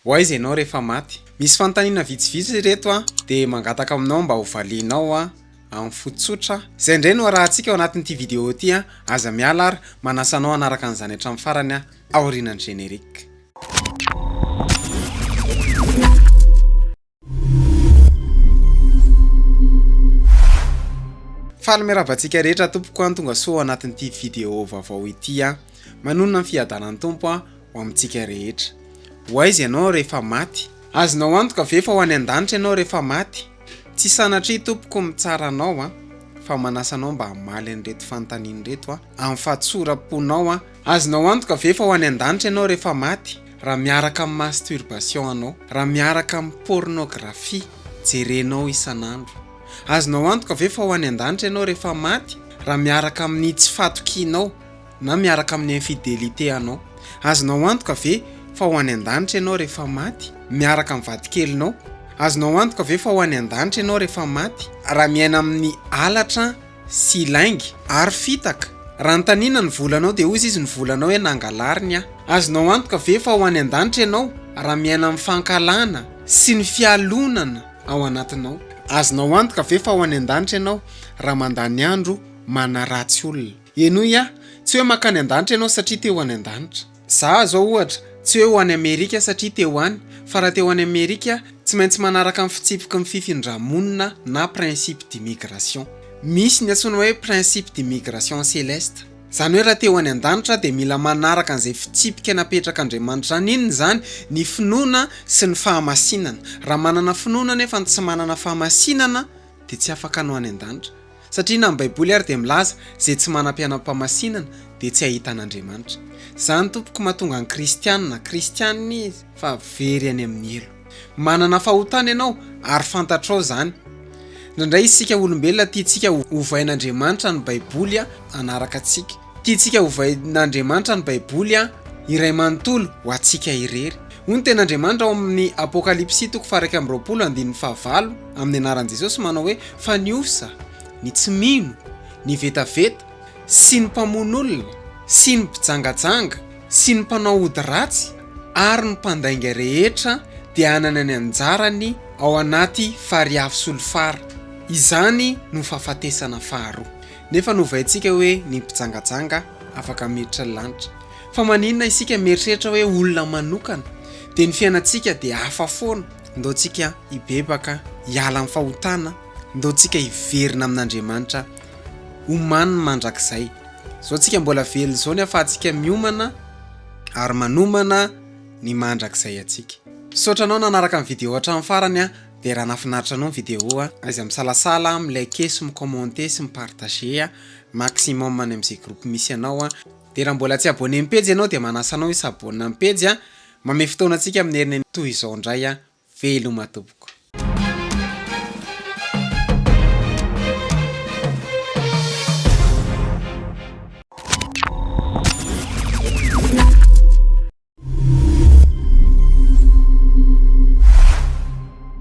Ho aiza ianao rehefa maty? Misy fanontaniana vitsivitsy ireto an, dia mangataka aminao mba ho valianao an, amin'ny fo tsotra. Izay indray no arahantsika ao anatin'ity vidéo ity an, aza miala ary manasa anao hanaraka an'izany hatramin'ny farany an, aorianan'ny générique. Faly miarahaba antsika rehetra tompoko an, tonga soa ao anatin'ity vidéo vaovao ity an. Manonona ny fiadanan'ny Tompo an ho amintsika rehetra. Ho aiza ianao rehefa maty? Azonao antoka ve fa ho any an-danitra ianao rehefa maty? Tsy sanatria tompoko mitsara anao an, fa manasa anao mba hamaly an'ireto fanontaniana ireto an, amin'ny fahatsoram-ponao an. Azonao antoka ve fa ho any an-danitra ianao rehefa maty? Raha miaraka amin'ny masturbation anao, raha miaraka amin'ny pornographie jerenao isan'andro. Azonao antoka ve fa ho any an-danitra ianao rehefa maty? Raha miaraka amin'ny tsy fahatokianao na miaraka amin'ny infidélité anao. Azonao antoka ve fa ho any an-danitra ianao rehefa maty miaraka amin'ny vadikelinao? Azonao antoka ve fa ho any an-danitra ianao rehefa maty raha miaina amin'ny halatra sy lainga ary fitaka? Raha anontaniana ny volanao dia hoy izy ny volanao hoe nangalariny aho. Azonao antoka ve fa ho any an-danitra ianao raha miaina amin'ny fankahalana sy ny fialonana ao anatinao? Azonao antoka ve fa ho any an-danitra ianao raha mandany andro manaratsy olona? Henoy aho, tsy hoe mankany an-danitra ianao satria te ho any an-danitra. Za zao ohatra, tsy hoe ho any Amerika satria te ho any, fa raha te ho any Amerika, tsy maintsy manaraka ny fitsipiky ny fifindra-monina na principe d'immigration. Misy ny antsoina hoe principe d'immigration céleste. Izany hoe raha te ho any an-danitra dia mila manaraka an'izay fitsipika napetrak'Andriamanitra izany. Inona izany? Ny finoana sy ny fahamasinana. Raha manana finoana nefa ny tsy manana fahamasinana dia tsy afaka ny ho any an-danitra. Satria na ny baiboly ary dia milaza izay tsy manam-pianam-pamasinana dia tsy hahita an'Andriamanitra. Izany tompoko mahatonga ny kristianina, kristianina izy fa very any amin'ny helo. Manana fahotana ianao ary fantatrao izany. Indraindray isika olombelona tiantsika hovain'Andriamanitra ny baiboly hanaraka antsika. Tiantsika hovain'Andriamanitra ny baiboly iray manontolo ho antsika irery. Hoy ny tenin'Andriamanitra ao amin'ny Apokalypsy toko faha-21 andininy fahavalo amin'ny anaran'i Jesosy manao hoe fa ny osa, ny tsy mino, ny vetaveta, sy ny mpamono olona, sy ny mpijangajanga, sy ny mpanao ody ratsy, ary ny mpandainga rehetra dia hanana ny anjarany ao anaty farihy afo solifara. Izany no fahafatesana faharoa. Nefa novaintsika hoe ny mpijangajanga afaka miditra ny lanitra. Fa maninona isika mieritreritra hoe olona manokana? Dia ny fiainantsika dia hafa foana. Ndao tsika hibebaka, hiala amin'ny fahotana, ndao tsika hiverina amin'Andriamanitra, omaniny mandrakizay. Izao tsika mbola velona izao ny ahafahantsika miomana ary manomana ny mandrakizay antsika. Misaotra anao nanaraka ny vidéo hatramin'ny farany a, dia raha nahafinaritra anao ny vidéo a, aiza misalasala mi-liker sy mi-commenter sy mi-partager a, maximum any amin'izay groupe misy anao a. Dia raha mbola tsy abonné ny pejy ianao dia manasa anao hi-s'abonne amin'ny pejy a. Mamehy fotoana antsika amin'ny heriny toy izao indray a. Veloma tompoko.